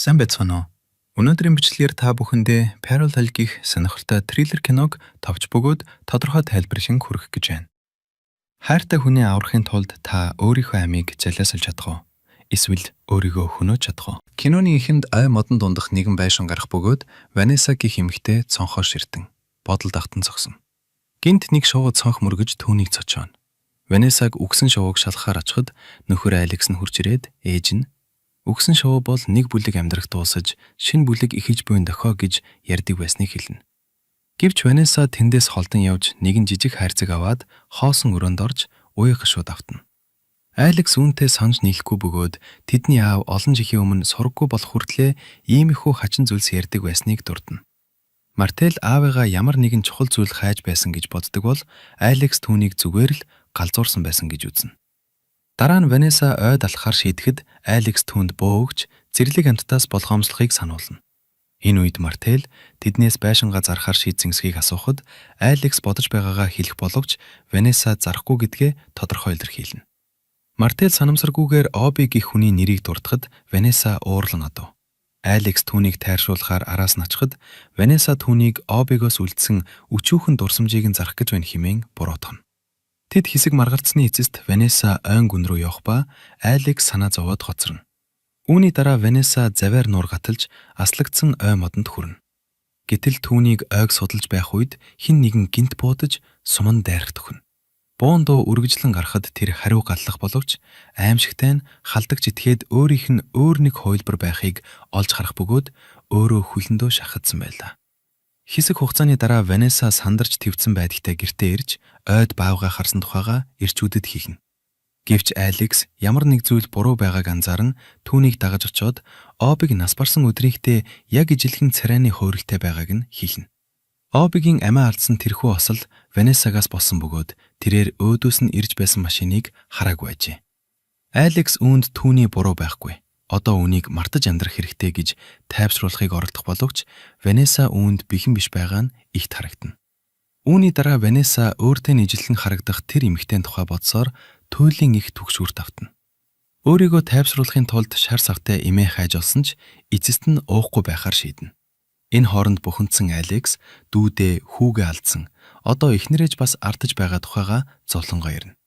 Сайн байцгаана уу? Өнөөдрийн бичлэгээр та бүхэндээ Parallel гэх сонирхолтой триллер киног товч бөгөөд тодорхой тайлбарлан хүргэх гэж байна. Хайртай хүнээ аврахын тулд та өөрийнхөө амийг золиослж чадах уу? Эсвэл өөрийгөө хөнөөж чадах уу? Киноны эхэнд ой модон дундах нэгэн байшин гарах бөгөөд Ванесса гэх эмэгтэй цонхоор ширтэн бодолд автан зогсно. Гэнэт нэг шувуу цонх мөргөж түүнийг цочооно. Ванессаг үхсэн шувууг шалгахаар очиход нөхөр Алекс нь хүрч ирээд ээж нь үхсэн шувуу бол нэг бүлэг амьдрах дуусаж шинэ бүлэг эхэлж буй дохио гэж ярьдаг байсныг хэлнэ. Гэвч Ванесса тэндээс холдон явж нэгэн жижиг хайрцаг аваад хоосон өрөөнд орж уяа гашууд автна. Алекс үүнтэй санаж нийлэхгүй бөгөөд тэдний аав олон жилийн өмнө сураггүй болох хүртлээ иймэрхүү хачин зүйлс ярьдаг байсныг дурдна. Мартел аавыгаа ямар нэгэн чухал зүйл хайж байсан гэж боддог бол Алекс түүнийг зүгээр л галзуурсан байсан гэж үзнэ. Дараа нь Ванесса ойд алхахаар шийдэхэд Алекс түүнд буу өгч зэрлэг амьтдаас болгоомжлохыг сануулна. Энэ үед Мартел тэднээс байшингаа зарахаар шийдсэн эсэхийг асуухад Алекс бодож байгаагаа хэлэх боловч Ванесса зарахгүй гэдгээ тодорхой илэрхийлнэ. Мартел санамсаргүйгээр Оби гэх хүний нэрийг дурдахад Ванесса уурлан одов. Алекс түүнийг тайршуулахаар араас нь очиход Ванесса түүнийг Обигоос үлдсэн өчүүхэн дурсамжийг нь зарах гэж байна хэмээн буруутгана. Тэд хэсэг маргалдсаны эцэст Ванесса ойн гүн рүү явах ба Алекс санаа зовоод хоцорно. Үүний дараа Ванесса завиар нуур гаталж аслагдсан ой модонд хүрнэ. Гэтэл түүнийг ойг судалж байх үед хэн нэгэн гэнэт буудаж суман дайрах төхнө. Буун дуу үргэлжлэн гарахад тэр хариу галлах боловч аймшигтай нь халдагч этгээд өөрийнх нь өөр нэг хувилбар байхыг олж харах бөгөөд өөрөө хөлөндөө шахагдсан байлаа. Хэсэг хугацааны дараа Ванесса сандарч твдсэн байдалтай гэртээ ирж ойд баавгай харсан тухайгаа эрчүүдэд хэлнэ. Гэвч Алекс ямар нэг зүйл буруу байгааг анзааран түүнийг дагаж очоод Обиг нас барсан өдрийнхтэй яг ижилхэн царайны хувиралтай байгааг нь хэлнэ. Обигийн амиа алдсан тэрхүү осол Ванессагаас болсон бөгөөд тэрээр өөдөөс нь ирж байсан машиныг хараагүй байжээ. Алекс үүнд түүний буруу байхгүй. Одоо үүнийг мартаж амьдрах хэрэгтэй гэж тайвшруулахыг оролдох боловч Ванесса үүнд бэхэн биш байгаа нь ихт харагдана. Үүний дараа Ванесса өөртөө ижилхэн харагдах тэр эмэгтэйн тухай бодсоор туйлын их түгшүүрт автна. Өөрийгөө тайвшруулахын тулд шар савтай эмээ хайж олсон ч эцэст нь уухгүй байхаар шийднэ. Энэ хооронд бухимдсан Алекс дүүдээ хүүгээ алдсан. Одоо эхнэрээ ч бас алдаж байгаа тухайгаа зовлонгоо ярина.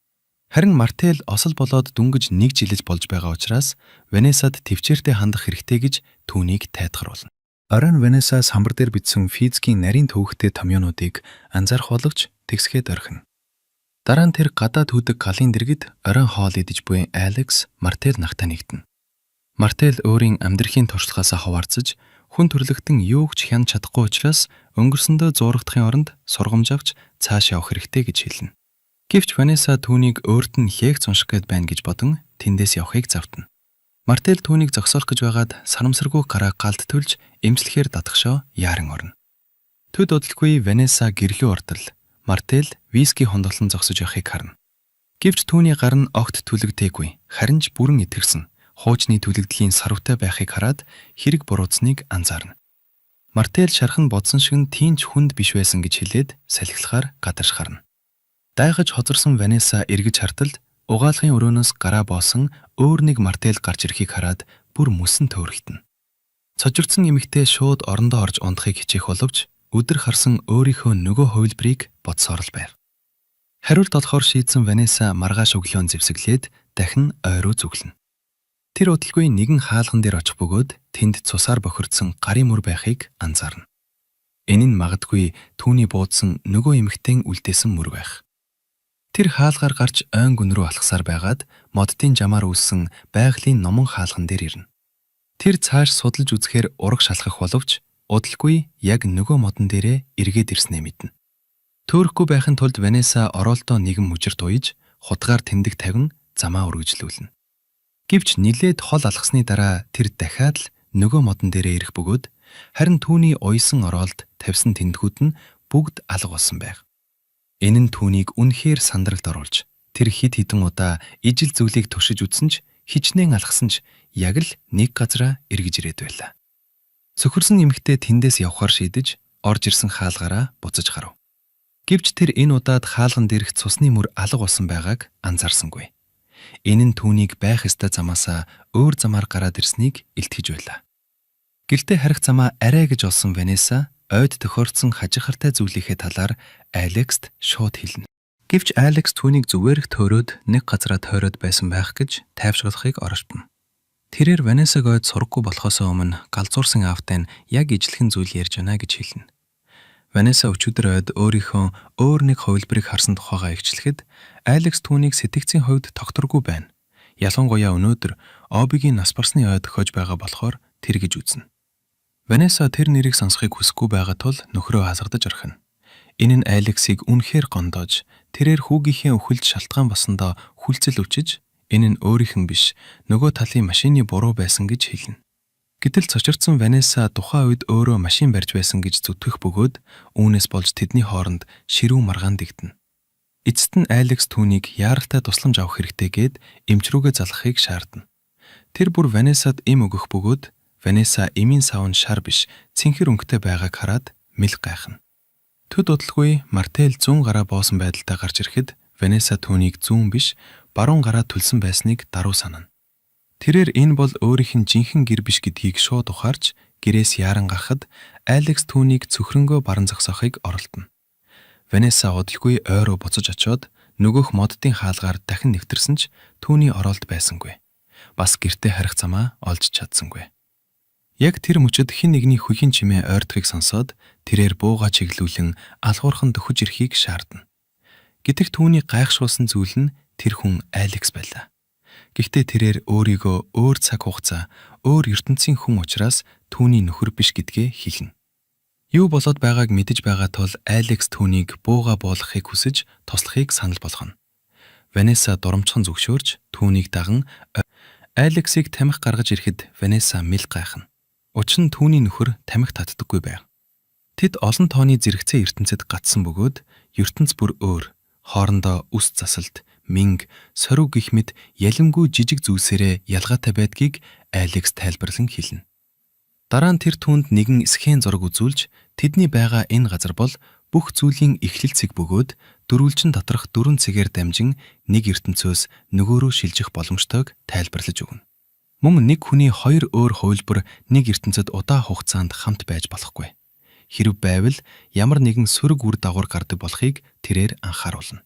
Харин Мартел осол болоод дөнгөж нэг жил л болж байгаа учраас Ванессад тэвчээртэй хандах хэрэгтэй гэж түүнийг тайтгаруулна. Оройн Ванесса самбар дээр бичсэн физикийн нарийн төвөгтэй томьёонуудыг анзаарах боловч тэгсгээд орхино. Дараа нь тэр гадаад түүдэг галын дэргэд оройн хоол идэж буй Алекс Мартел нартай нэгдэнэ. Мартел өөрийн амьдрахын туршлагаасаа хуваалцаж хүн төрөлхтөн юуг ч хянаж чадахгүй учраас өнгөрсөндөө зуурагдахын оронд сургамж авч цааш явах хэрэгтэй гэж хэлнэ. Гэвч Ванесса түүнийг өөрт нь лекц унших гээд байна гэж бодон тэндээс явахыг завтана. Мартел түүнийг зогсоох гэж байгаад санамсаргүй гараа галд түлж эмчлэхээр дадагшоо яаран орно. Төд удалгүй Ванесса гэр лүү ортол Мартел виски хонዶолон зогсож явахыг харна. Гэвч түүний гар нь огт түлэгдээгүй, харин ч бүрэн итгэрсэн хуучны түлэгдлийн сарвтай байхыг хараад хэрэг буруутсныг анзаарна. Мартел шарх нь бодсон шиг нь тийм ч хүнд биш байсан гэж хэлээд салхилахаар гадарш гарна. Дайхаж хоцорсон Ванесса эргэж хартал угаалгын өрөөнөөс гараа боосон өөр нэг Мартел гарч ирэхийг хараад бүр мөсөн төөрөлдөнө. Цочирдсан эмэгтэй шууд орондоо орж унтахыг хичээх боловч өдөр харсан өөрийнхөө нөгөө хувилбарыг бодсоор л байв. Хариулт олохоор шийдсэн Ванесса маргааш өглөөн зэвсэглээд дахин ой руу зүглэнэ. Тэр удалгүй нэгэн хаалган дээр очих бөгөөд тэнд цусаар бохирдсон гарын мөр байхыг анзаарна. Энэ нь магадгүй түүний буудсан нөгөө эмэгтэйн үлдээсэн мөр байх. Тэр хаалгаар гарч ойн гүн рүү алхасаар байгаад моддын жамаар үүссэн байгалийн номон хаалган дээр ирнэ. Тэр цааш судалж үзэхээр урагш алхах боловч удалгүй яг нөгөө модон дээрээ эргээд ирснээ мэднэ. Төөрөхгүй байхын тулд Ванесса ороолдоо нэгэн мужирт уяж худгаар тэмдэг тавин замаа үргэлжлүүлнэ. Гэвч нилээд хол алхасны дараа тэр дахиад л нөгөө модон дээрээ ирэх бөгөөд харин түүний уясан ороолд тавьсан тэмдгүүд нь бүгд алга болсон байв. Энэ нь түүнийг үнэхээр сандралд оруулж тэр хэд хэдэн удаа ижил зүйлийг туршиж үзсэн ч хичнээн алхасан ч яг л нэг газраа эргэж ирээд байлаа. Сөхөрсөн эмэгтэй тэндээс явахаар шийдэж орж ирсэн хаалгаараа буцаж гарав. Гэвч тэр энэ удаад хаалган дээрх цусны мөр алга болсон байгааг анзаарсангүй. Энэ нь түүнийг байх ёстой замаасаа өөр замаар гараад ирснийг илтгэж байлаа. Гэртээ харих замаа арай гэж олсон Ванесса ойд тохиордсон хажихартай зүйлийнхээ талаар Алекст шууд хэлнэ. Гэвч Алекс түүнийг зүгээр их төөрөөд нэг газараа тойроод байсан байх гэж тайвшруулахыг оролдоно. Тэрээр Ванессаг ойд сураггүй болохоос өмнө галзуурсан аавтай нь яг ижилхэн зүйл ярьж байна гэж хэлнэ. Ванесса өчигдөр ойд өөрийнхөө өөр нэг хувилбарыг харсан тухайгаа илчлэхэд Алекс түүнийг сэтгэгцийн хувьд тогтворгүй байна. Ялангуяа өнөөдөр Обигийн нас барсны ой тохиож байгаа болохоор тэр гэж үзнэ. Ванесса тэр нэрийг сонсохыг хүсэхгүй байгаа тул нөхрөө алгадаж орхино. Энэ нь Алексийг үнэхээр гондоож, тэрээр хүүгийнхээ үхэлд шалтгаан болсондоо хүлцэл өчөж, энэ нь өөрийнх нь биш, нөгөө талын машины буруу байсан гэж хэлнэ. Гэтэл цочирдсан Ванесса тухайн үед өөрөө машин барьж байсан гэж зүтгэх бөгөөд үүнээс болж тэдний хооронд ширүүн маргаан дэгдэнэ. Эцэст нь Алекс түүнийг яаралтай тусламж авах хэрэгтэй гээд эмч рүүгээ залгахыг шаардна. Тэр бүр Ванессад эм өгөх бөгөөд Ванесса эмийн сав нь шар биш, цэнхэр өнгөтэй байгааг хараад мэл гайхна. Төд удалгүй Мартел зүүн гараа боосон байдалтай гарч ирэхэд Ванесса түүнийг зүүн биш, баруун гараа түлсэн байсныг даруй санана. Тэрээр энэ бол өөрийнх нь жинхэнэ гэр биш гэдгийг шууд ухаарч гэрээс яаран гарахад Алекс түүнийг цөхрөнгөө баран зогсоохыг оролдоно. Ванесса удалгүй ой руу буцаж очиод нөгөөх моддын хаалгаар дахин нэвтэрсэн ч түүний ороолд байсангүй. Бас гэртээ харих замаа олж чадсангүй. Яг тэр мөчид хэн нэгний хүхийн чимээ ойрдохыг сонсоод тэрээр буугаа чиглүүлэн алгуурхан дөхөж ирэхийг шаардна. Гэтэл түүний гайхшруулсан зүйл нь тэр хүн Алекс байлаа. Гэхдээ тэрээр өөрийгөө өөр цаг хугацаа, өөр ертөнцийн хүн учраас түүний нөхөр биш гэдгээ хэлнэ. Юу болоод байгааг мэдэж байгаа тул Алекс түүнийг буугаа буулгахыг хүсэж туслахыг санал болгоно. Ванесса дурамчхан зөвшөөрч түүнийг даган Алексийг тамхи гаргаж ирэхэд Ванесса мэл гайхна. Учир нь түүний нөхөр тамхи татдаггүй байв. Тэд олон тооны зэрэгцээ ертөнцид гацсан бөгөөд ертөнц бүр өөр, хоорондоо үс засалт, мэнгэ, сорив гэх мэт ялимгүй жижиг зүйлсээрээ ялгаатай байдгийг Алекс тайлбарлан хэлнэ. Дараа нь тэр түүнд нэгэн схем зураг үзүүлж тэдний байгаа энэ газар бол бүх зүйлийн эхлэл цэг бөгөөд дөрвөлжин доторх дөрвөн цэгээр дамжин нэг ертөнцөөс нөгөө рүү шилжих боломжтойг тайлбарлаж өгнө. Мөн нэг хүний хоёр өөр хувилбар нэг ертөнцид удаан хугацаанд хамт байж болохгүй. Хэрэв байвал ямар нэгэн сөрөг үр дагавар гардаг болохыг тэрээр анхааруулна.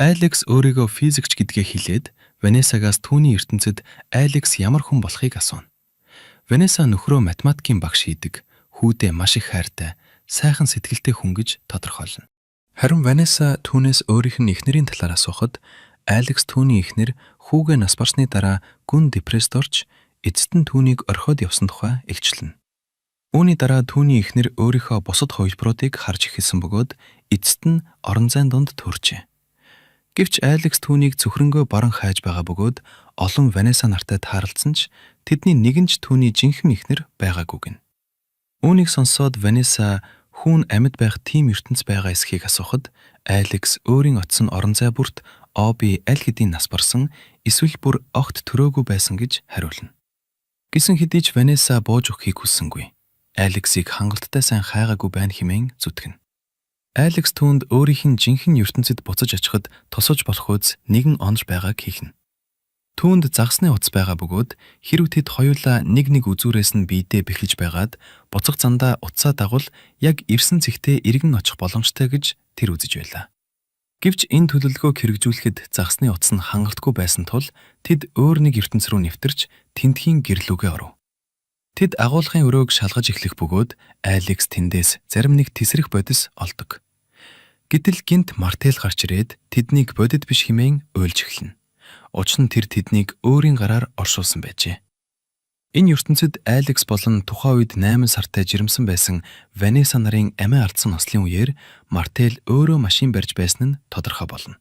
Алекс өөрийгөө физикч гэдгээ хэлээд Ванессагаас түүний ертөнцид Алекс ямар хүн болохыг асууна. Ванесса нөхрөө математикийн багш хийдэг, хүүдээ маш их хайртай, сайхан сэтгэлтэй хүн гэж тодорхойлно. Харин Ванесса түүнээс өөрийнх нь эхнэрийн талаар асуухад Алекс түүний эхнэр хүүгээ нас барсны дараа гүн депресд орж эцэст нь түүнийг орхиод явсан тухай илчлэнэ. Үүний дараа түүний эхнэр өөрийнхөө бусад хувилбаруудыг харж эхэлсэн бөгөөд эцэст нь орон зайн дунд төржээ. Гэвч Алекс түүнийг цөхрөнгөө баран хайж байгаа бөгөөд олон Ванесса нартай тааралдсан ч тэдний нэг нь ч түүний жинхэнэ эхнэр байгаагүй гэнэ. Үүнийг сонсоод Ванесса хүн амьд байх тийм ертөнц байгаа эсэхийг асуухад Алекс өөрийн очсон орон зай бүрт Оби аль хэдийн нас барсан эсвэл бүр огт төрөөгүй байсан гэж хариулна. Гэсэн хэдий ч Ванесса бууж өгөхийг хүссэнгүй. Алексийг хангалттай сайн хайгаагүй байна хэмээн зүтгэнэ. Алекс түүнд өөрийнх нь жинхэнэ ертөнцид буцаж очиход тусалж болох үз нэгэн онож байгааг хэлнэ. Түүнд загасны утас байгаа бөгөөд хэрэв тэд хоёулаа нэг нэг үзүүрээс нь биедээ бэхлэж байгаад буцах замдаа утсаа дагвал яг ирсэн цэгтээ эргэн очих боломжтой гэж тэр үзэж байлаа. Гэвч энэ төлөвлөгөөг хэрэгжүүлэхэд загасны утас нь хангалтгүй байсан тул тэд өөр нэг ертөнц рүү нэвтэрч тэндхийн гэрлүүгээ оров. Тэд агуулгын өрөөг шалгаж эхлэх бөгөөд Алекс тэндээс зарим нэг тэсрэх бодис олдог. Гэтэл гэнэт Мартел гарч ирээд тэднийг бодит биш хэмээн уйлж эхэлнэ. Учир нь тэр тэднийг өөрийн гараар оршуулсан байжээ. Энэ ертөнцид Алекс болон тухайн үед 8 сартай жирэмсэн байсан Ванесса нарын амиа алдсан ослын үеэр Мартел өөрөө машин барьж байсан нь тодорхой болно.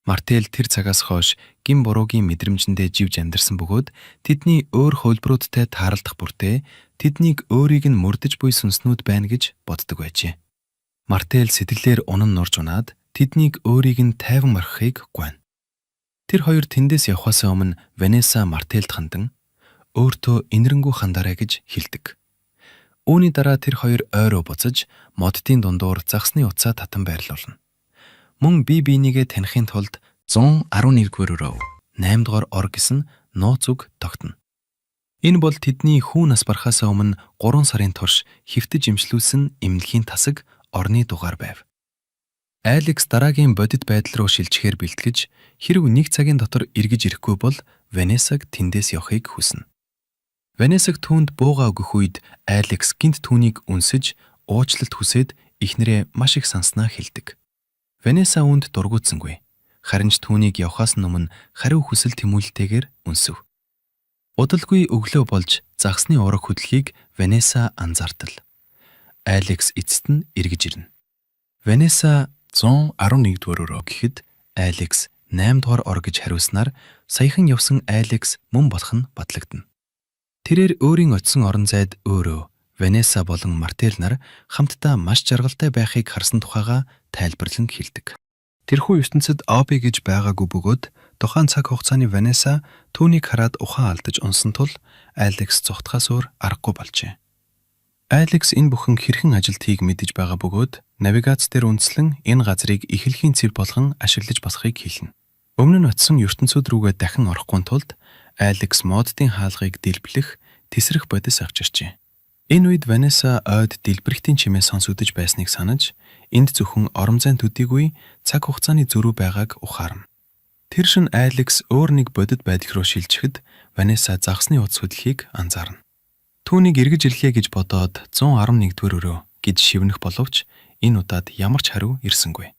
Мартел тэр цагаас хойш гэм буруугийн мэдрэмжиндээ живж амьдарсан бөгөөд тэдний өөр хувилбаруудтай тааралдах бүртээ тэднийг өөрийг нь мөрдөж буй сүнснүүд байна гэж боддог байжээ. Мартел сэтгэлээр унан нурж унаад тэднийг өөрийг нь тайван морхихыг гуйна. Тэр хоёр тэндээс явхаас өмнө Ванесса Мартелд хандан өөртөө энэрэнгүй хандаарай гэж хэлдэг. Үүний дараа тэр хоёр ой руу буцаж моддын дундуур загасны утсаа татан байрлуулна. Мөн бие биенийгээ танихын тулд 111-р өрөө 8 дугаар ор гэсэн нууц үг тогтно. Энэ бол тэдний хүү нас барахаасаа өмнө 3 сарын турш хэвтэж эмчлүүлсэн эмнэлгийн тасаг орны дугаар байв. Алекс дараагийн бодит байдал руу шилжихээр бэлтгэж, хэрэв нэг цагийн дотор эргэж ирэхгүй бол Ванессаг тэндээс явахыг хүснэ. Ванессаг түүнд буугаа өгөх үед Алекс гэнэт түүнийг үнсэж, уучлалт хүсээд эхнэрээ маш их санаснаа хэлдэг. Ванесса үүнд дургүйцсэнгүй. Харин ч түүнийг явахаас өмнө хариу хүсэл тэмүүлэлтэйгээр үнсэв. Удалгүй өглөө болж загасны уураг хөдлөхийг Ванесса анзаартал. Алекс эцэст нь эргэж ирнэ. Ванесса 111 дугаар өрөө гэхэд Алекс 8 дугаар ор гэж хариулснаар саяхан явсан Алекс мөн болох нь батлагдана. Тэрээр өөрийн очисон орон зайд өөрөө Ванесса болон Мартел нар хамтдаа маш жаргалтай байхыг харсан тухайгаа тайлбарлан хэлдэг. Тэрхүү ертөнцид Оби гэж байгаагүй бөгөөд тухайн цаг хугацааны Ванесса түүнийг хараад ухаан алдаж унсан тул Алекс зугтахаас өөр аргагүй болжээ. Алекс энэ бүхэн хэрхэн ажилдахыг мэдэж байгаа бөгөөд навигац дээр үндэслэн энэ газрыг эхлэхийн цэв болгон ашиглаж болохыг хэлнэ. Өмнө нь очисон ертөнцүүд рүүгээ дахин орохгүй тулд Алекс моддын хаалгыг дэлбэлэх, тэсрэх бодис авчирчээ. Энэ үед Ванесса ойд дэлбэрэлтийн чимээ сонсогдож байсныг санаж, энд зөвхөн орон зайн төдийгүй цаг хугацааны зөрүү байгааг ухаарна. Тэр шөнө Алекс өөр нэг бодит байдал руу шилжихэд Ванесса загасны утас хөдлөхийг анзаарна. Түүнийг эргэж ирлээ гэж бодоод 111 дугаар өрөө гэж шивнэх боловч энэ удаад ямар ч хариу ирсэнгүй.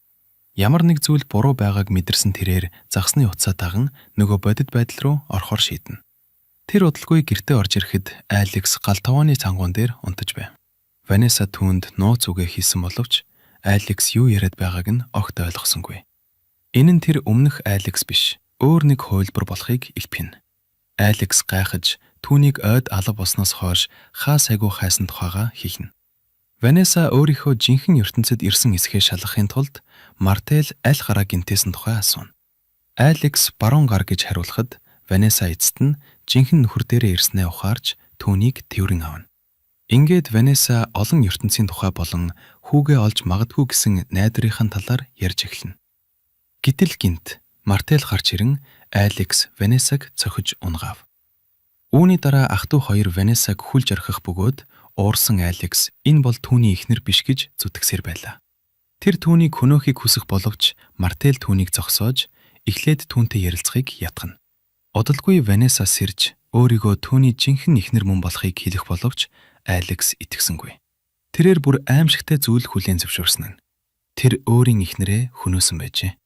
Ямар нэг зүйл буруу байгааг мэдэрсэн тэрээр загасны утсаа даган нөгөө бодит байдал руу орохоор шийднэ. Тэр удалгүй гэртээ орж ирэхэд Алекс гал тогооны цангуун дээр унтаж байв. Ванесса түүнд нууц үгээ хэлсэн боловч Алекс юу яриад байгааг нь огт ойлгосонгүй. Энэ нь тэр өмнөх Алекс биш, өөр нэг хувилбар болохыг илтгэнэ. Алекс гайхаж түүнийг ойд алга болсноос хойш хаа сайгүй хайсан тухайгаа хэлнэ. Ванесса өөрийнхөө жинхэнэ ертөнцөд ирсэн эсэхээ шалгахын тулд Мартел аль гараа гэмтээсэн тухай асууна. Алекс баруун гар гэж хариулахад Ванесса эцэст нь жинхэнэ нөхөр дээрээ ирснээ ухаарч түүнийг тэврэн авна. Ингээд Ванесса олон ертөнцийн тухай болон хүүгээ олж магадгүй гэсэн найдварынхаа талаар ярьж эхэлнэ. Гэтэл гэнэт Мартел гарч ирэн Алекс Ванессаг цохиж унагаав. Үүний дараа ах дүү хоёр Ванессаг хүлж орхих бөгөөд уурсан Алекс энэ бол түүний эхнэр биш гэж зүтгэсээр байлаа. Тэр түүнийг хөнөөхийг хүсэх боловч Мартел түүнийг зогсоож эхлээд түүнтэй ярилцахыг ятгана. Удалгүй Ванесса сэрж өөрийгөө түүний жинхэнэ эхнэр мөн болохыг хэлэх боловч Алекс итгэсэнгүй. Тэрээр бүр аимшигтай зүйл хүлээн зөвшөөрсөн нь. Тэр өөрийн эхнэрээ хөнөөсөн байжээ.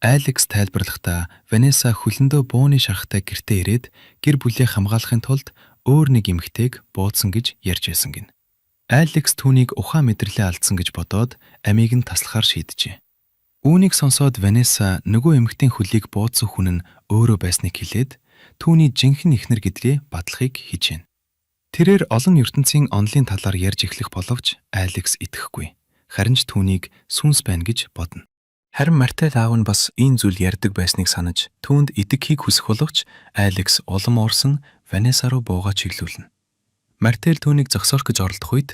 Алекс тайлбарлахдаа Ванесса хөлөндөө бууны шархтай гэртээ ирээд гэр бүлээ хамгаалахын тулд өөр нэг эмэгтэйг буудсан гэж ярьж байсан гэнэ. Алекс түүнийг ухаан мэдрэлээ алдсан гэж бодоод амийг нь таслахаар шийджээ. Үүнийг сонсоод Ванесса нөгөө эмэгтэйн хөлийг буудсан хүн нь өөрөө байсныг хэлээд түүний жинхэнэ эхнэр гэдгээ батлахыг хичээнэ. Тэрээр олон ертөнцийн онолын талаар ярьж эхлэх боловч Алекс итгэхгүй. Харин ч түүнийг сүнс байна гэж бодно. Харин Мартел аав нь бас ийм зүйл ярьдаг байсныг санаж түүнд итгэхийг хүсэх боловч Алекс улам уурсан Ванесса руу буугаа чиглүүлнэ. Мартел түүнийг зогсоох гэж оролдох үед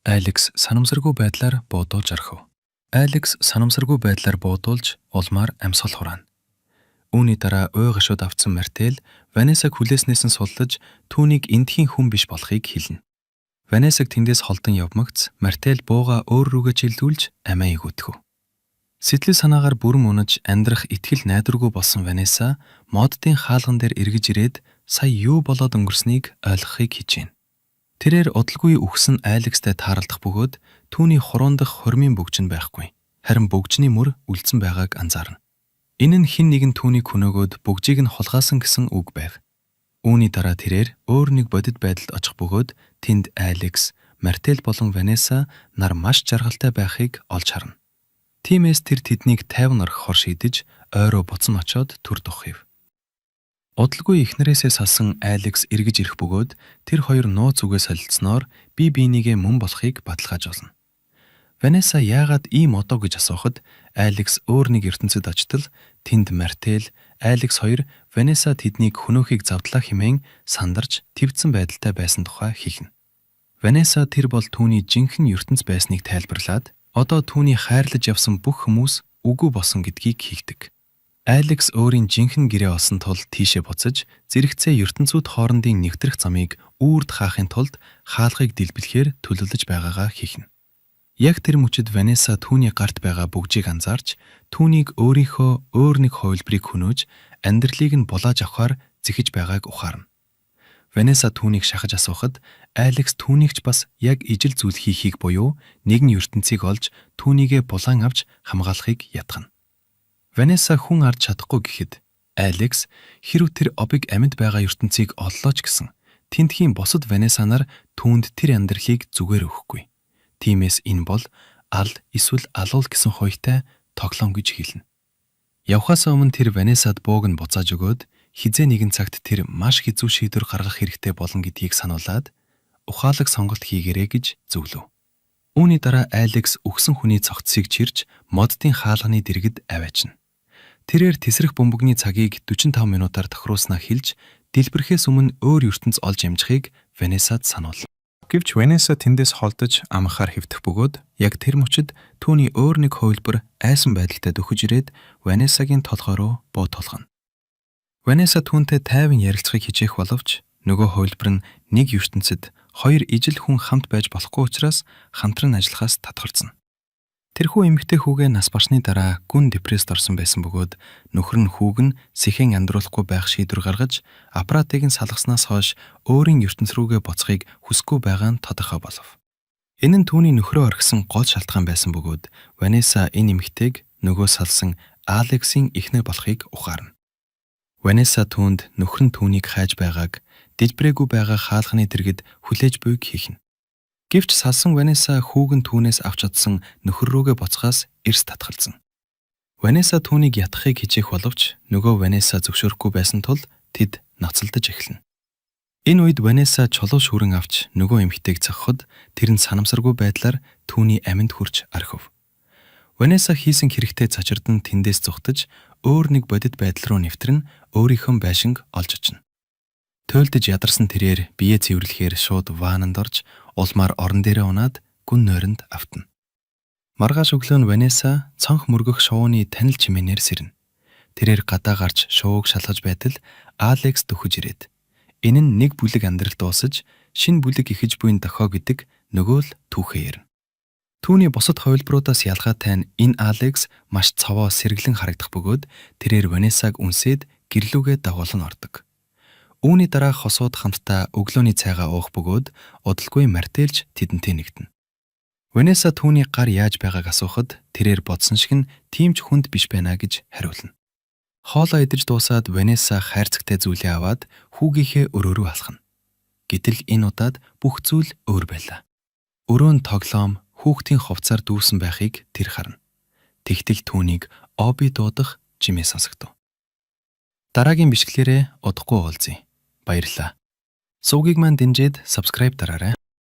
Алекс санамсаргүй байдлаар буудуулж орхив. Алекс санамсаргүй байдлаар буудуулж улмаар амьсгал хураана. Үүний дараа уй гашууд автсан Мартел Ванессаг хүлээснээс нь суллаж түүнийг эндхийн хүн биш болохыг хэлнэ. Ванессаг тэндээс холдон явмагц Мартел буугаа өөр рүүгээ чиглүүлж амиа эгүүтгэв. Сэтгэл санаагаар бүрэн унаж амьдрах итгэл найдваргүй болсон Ванесса моддын хаалган дээр эргэж ирээд сая юу болоод өнгөрснийг ойлгохыг хичээнэ. Тэрээр удалгүй үхсэн Алекстай тааралдах бөгөөд түүний хуруун дахь хурмын бөгж нь байхгүй. Харин бөгжний мөр үлдсэн байгааг анзаарна. Энэ нь хэн нэгэн түүнийг хөнөөгөөд бөгжийг нь хулгайласан гэсэн үг байв. Үүний дараа тэрээр өөр нэг бодит байдалд очих бөгөөд тэнд Алекс, Мартел болон Ванесса нар маш жаргалтай байхыг олж харна. Тиймээс тэр тэднийг тайван орхихоор шийдэж ойроо буцан очоод түр духив. Удалгүй эхнэрээсээ салсан Алекс эргэж ирэх бөгөөд тэр хоёр нууц үгээ солилцсноор бие биенийгээ мөн болохыг баталгаажуулна. Ванесса яагаад ийм одов гэж асуухад Алекс өөр нэг ертөнцөд очтол тэнд Мартел, Алекс хоёр Ванесса тэднийг хөнөөхийг завдлаа хэмээн сандарч твдсэн байдалтай байсан тухай хэлнэ. Ванесса тэр бол түүний жинхэнэ ертөнц байсныг тайлбарлаад одоо түүний хайрлаж явсан бүх хүмүүс үгүй болсон гэдгийг хэлдэг. Алекс өөрийн жинхэнэ гэрээ олсон тул тийшээ буцаж зэрэгцээ ертөнцүүд хоорондын нэвтрэх замыг үүрд хаахын тулд хаалгыг дэлбэлэхээр төлөвлөж байгаагаа хийхнэ. Яг тэр мөчид Ванесса түүний гарт байгаа бөгжийг анзаарч түүнийг өөрийнхөө өөр нэг хувилбарыг хөнөөж амьдралыг нь булааж авахаар зэхэж байгааг ухаарна. Ванесса түүнийг шахаж асуухад Алекс түүнийг ч бас яг ижил зүйл хийхийг буюу нэгэн ертөнцийг олж түүнийгээ булаан авч хамгаалахыг ятгана. Ванесса хүн ард чадахгүй гэхэд Алекс хэрэв тэр Обиг амьд байгаа ертөнцийг оллоо ч гэсэн тэндхийн бусад Ванесса нар түүнд тэр амьдралыг зүгээр өгөхгүй. Тиймээс энэ бол ал эсвэл алуул гэсэн хоёртай тоглоом гэж хэлнэ. Явхаас өмнө тэр Ванессад бууг нь буцааж өгөөд хэзээ нэгэн цагт тэр маш хэцүү шийдвэр гаргах хэрэгтэй болно гэдгийг сануулад ухаалаг сонголт хийгээрэй гэж зөвлөв. Үүний дараа Алекс үхсэн хүний цогцсыг чирч моддын хаалганы дэргэд аваачна. Тэрээр тэсрэх бөмбөгний цагийг 45 минутаар тохируулснаа хэлж дэлбэрэхээс өмнө өөр ертөнц олж амжихыг Ванессад сануулна. Гэвч Ванесса тэндээс холдож амхаар хэвтэх бөгөөд яг тэр мөчид түүний өөр нэг хувилбар айсан байдалтай дөхөж ирээд Ванессагийн толгой руу буу тулгана. Ванесса түүнтэй тайван ярилцахыг хичээх боловч нөгөө хувилбар нь нэг ертөнцид хоёр ижил хүн хамт байж болохгүй учраас хамтран ажиллахаас татгалзана. Тэрхүү эмэгтэй хүүгээ нас барсны дараа гүн депресд орсон байсан бөгөөд нөхөр нь хүүг нь сэхэн андруулахгүй байх шийдвэр гаргаж аппаратыг нь салгаснаас хойш өөрийн ертөнц рүүгээ буцахыг хүсэхгүй байгаа нь тодорхой болов. Энэ нь түүний нөхрөө орхисон гол шалтгаан байсан бөгөөд Ванесса энэ эмэгтэйг нөгөө салсан Алексийн эхнэр болохыг ухаарна. Ванесса түүнд нөхөр нь түүнийг хайж байгааг дэлбэрээгүй байгаа хаалганы дэргэд хүлээж буйг хэлнэ. Гэвч салсан Ванесса хүүг нь түүнээс авч чадсан нөхөр рүүгээ буцахаас эрс татгалзана. Ванесса түүнийг ятгахыг хичээх боловч нөгөө Ванесса зөвшөөрөхгүй байсан тул тэд ноцолдож эхэлнэ. Энэ үед Ванесса чулуу шүрэн авч нөгөө эмэгтэйг цохиход тэр нь санамсаргүй байдлаар түүний аминд хүрч орхив. Ванесса хийсэн хэрэгтээ цочирдон тэндээс зугтаж өөр нэг бодит байдал руу нэвтрэн өөрийнхөө байшинг олж очино. Туйлдаж ядарсан тэрээр биеэ цэвэрлэхээр шууд ваннанд орж улмаар орон дээрээ унаад гүн нойронд автна. Маргааш өглөө нь Ванесса цонх мөргөх шувууны танил чимээнээр сэрнэ. Тэрээр гадаа гарч шувууг шалгаж байтал Алекс дөхөж ирээд энэ нь нэг бүлэг амьдрал дуусаж шинэ бүлэг эхэж буйн дохио гэдэг нөгөө л түүхээ ярина. Түүний бусад хувилбаруудаас ялгаатай нь энэ Алекс маш цовоо сэргэлэн харагдах бөгөөд тэрээр Ванессаг үнсээд гэр лүүгээ дагуулан ордог. Үүний дараа хосууд хамтдаа өглөөний цайгаа уух бөгөөд удалгүй Мартелж тэдэнтэй нэгдэнэ. Ванесса түүний гар яаж байгааг асуухад тэрээр бодсон шиг нь тийм ч хүнд биш байна гэж хариулна. Хоолоо идэж дуусаад Ванесса хайрцагтай зүйлээ аваад хүүгийнхээ өрөө рүү алхана. Гэтэл энэ удаад бүх зүйл өөр байлаа. Өрөө нь тоглоом хүүхдийн хувцаар дүүрсэн байхыг тэр харна. Тэгтэл түүнийг Оби дуудах чимээ сонсогдов. Дараагийн бичлэгээрээ удахгүй уулзъя. Баярлалаа. Сувгийг маань дэмжиж subscribe дараарай.